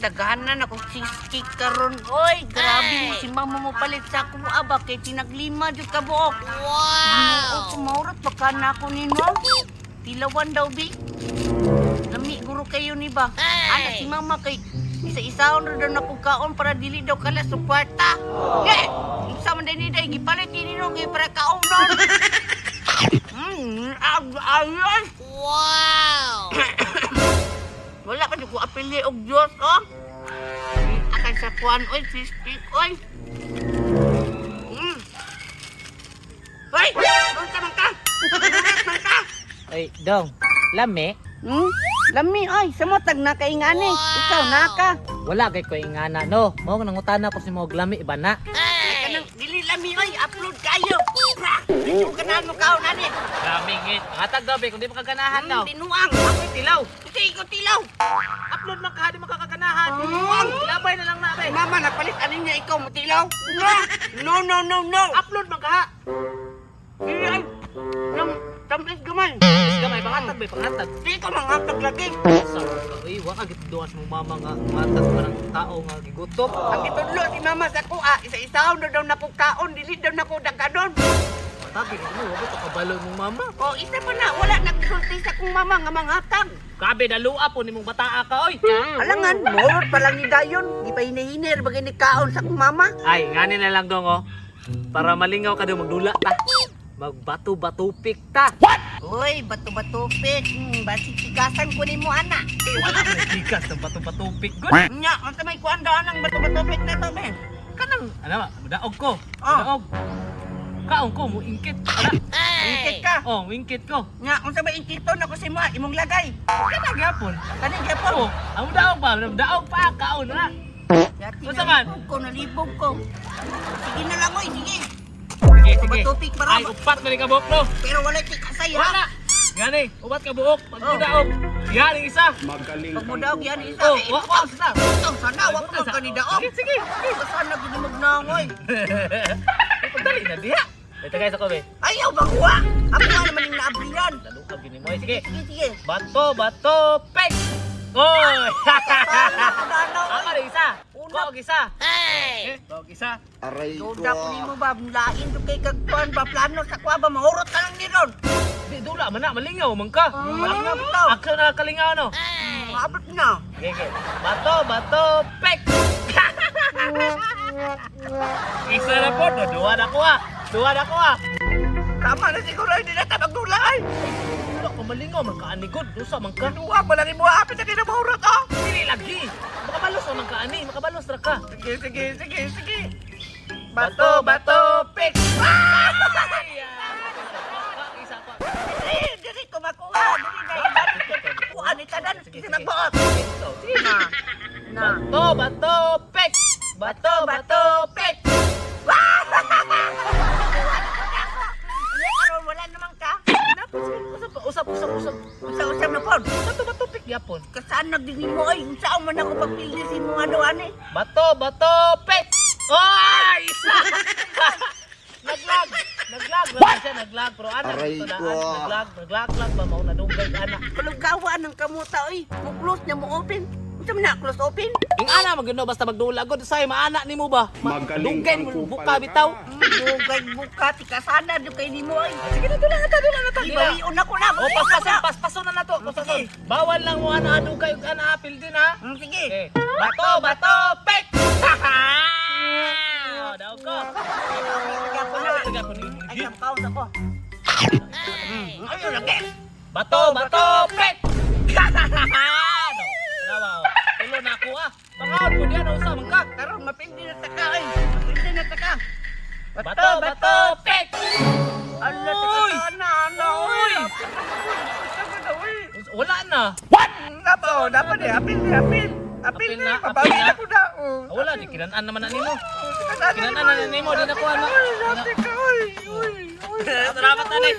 Daghanan ako cheesecake karon oy. Grabe mo si mama mo palit sa ako aba kay tinaglima jud ka buok. Wow! Kumaurat pa ka na ako nino. Tilawan daw bi. Lami guro kayo ni ba? Ana si mama kay isa-isahon ra daw na kog kaon para dili daw kalas og kwarta. Ye! Unsa man day ni day gipalit ni nino kay para kaonon. Ayos. Wow! Wala ka ko apili og Diyos, oh. Akan sa kuan, oy, cheesecake, oy. Hoy, unsa man ka? Unsa man ka? Ay, dong. Lami, Hmm? Lami, oy, samotag na kay ngani. Ikaw naka. Wala kay ko ingana no. Mao nga nangutana ko si mo og lami iba na. Ay, kanang dili lami, oy, upload kayo. Pra! Medyo ganahan mo kaon ani. Lami ngit. Hatag daw be kung di pa kaganahan daw. Tinuang. Ako'y tilaw. Kasi ikaw tilaw. Upload man ka di makakaganahan. Tinuang. Labay na lang na be. Mama, nagpalit ani niya ikaw mo tilaw? No. No, no, no, no. Upload man ka. Dili ay. Nang tamis gamay. Gamay pangatag be, pangatag. Di ka mangatag lagi. Sa ka uy, wa ka gituduan sa mong mama nga matag pa ng tao nga gigutom. Ang gitudlo si mama sa kuha, isa-isahon na daw na kaon, dili daw na ko dagkanon. Matag mo, wa ba to kabalo mong mama? O isa pa na, wala nagsulti sa kong mama nga manghatag. Grabe dalua po nimong bataa ka oy. Alangan, morot pa lang ni Dayon, di pa hinihiner bagay ni kaon sa kong mama. Ay, ngani na lang dong oh. Para malingaw ka daw magdula ta. Magbato-batupik ta. Uy, bato-batupik, basig tigasan ko ni mo ana. Eh, wala ko gikas ng bato-batupik gud. Nya, unsa may kuan daw ang bato-batupik na to, men? Kanang ano ba, daog ko. Ah. Daog. Kaon ko mo ingkit. Ana. Ingkit ka. Oh, ingkit ko. Nya, unsa may ingkiton ako si mo, imong lagay. Kana gyapon. Kani gyapon. Oh, ang daog ba, ang daog pa kaon na. Dati Unsa man? nalibog ko, nalibog ko. Sige na lang, oy, sige. Sige, sige. Bato-batupik para Ay, upat na ni ka buok no. Pero wala tikasay ha. Wala. Gani, upat ka buok, pag daog. Yan ang isa. Magaling Pag mudaog yan isa. Oh, Eh, wa wa sa. Butang sana, wa pa man kanidaog. Sige, sige. Sana gid magnangoy. Pagdali na diha. Ito guys ako be. Ayaw baguha. Ako nga naman yung naabriyan. Lalo ka gini mo. Sige. Sige, sige. Bato, bato, pek. Oy! Sana Ako rin isa. Una. Ko og isa. Hey! Eh, ko og isa. Aray ko. Duda ko nimo ba lain do kay kagkuan ba plano sa kuha ba mahurot ka lang ni ron. Di dula man na malingaw man ka. Malingaw bitaw. Ako na kalingaw no. Maabot na. Okay, okay. Bato, bato, pek. Isa na po, no, duha na ko ah. Duha na ko ah. Tama na siguro hindi na ta magdula ay. Wala ka malingaw man ka ani god. Usa man ka. Duwa pa lang imo apit na kay mahurot oh. Dili lagi. Makabalos ra man ka ani, makabalos ra ka. Sige, sige, sige, sige. Bato, bato, pek. Ah! Isa pa. Eh, dili ko makuha. Dili na ibalik ko. Kuha ni tanan Sige, sige sige. magbuot. Sige. Na. Na. Bato, bato, pek. Bato, bato, pek. Hindi karon wala naman ka. Usap, usap, usap, usap. Usap-usap na pod. Bato, bato, pek yapon. Kasaan nagdini mo ay unsaon man ako pagpildi si mo nga daw ani. Bato, bato, pek. Oh, isa. Naglag, naglag, wala siya naglag pero ana Aray dito na ko. naglag, naglag ba mao na dugay ana. Kalugawa ng kamuta oy. Mo close niya mo open. Unsa man na close open? Ing ana man gud basta magdula gud say maana nimo ba? Magaling Dugay kang mo kupal buka ka. bitaw. Dugay buka ti kasana do kay nimo oy. Sige na dula na ta, dula na ta. Ibawion ako na. O paspason, paspason na nato, paspason. Sige. Bawal lang mo ana dugay ug ana apil din ha. Sige. Okay. Bato, bato, pek. Oh, daw ko. Ako na. Taga ko ni. Ay, sampaw sa ko. Ayun lagi. Bato, bato, pek. Dawa. Tulo na ako ah. Pangaon po diyan usa man ka. Karon mapildi na ta ka oy. Mapildi na ta ka. Bato, bato, pek. Ala Uy! ta na ana Uy! oy. Wala na. Dapat, dapat eh. Apil ni, apil. Apil Apil ni, na, mabawi apil na. na ko na. Oh. Ah, wala di kinan-an naman na nimo. Kasana Kinan-an na nimo di na ko ana. Uy, apil ka, uy, uy, uy. Salamat ani.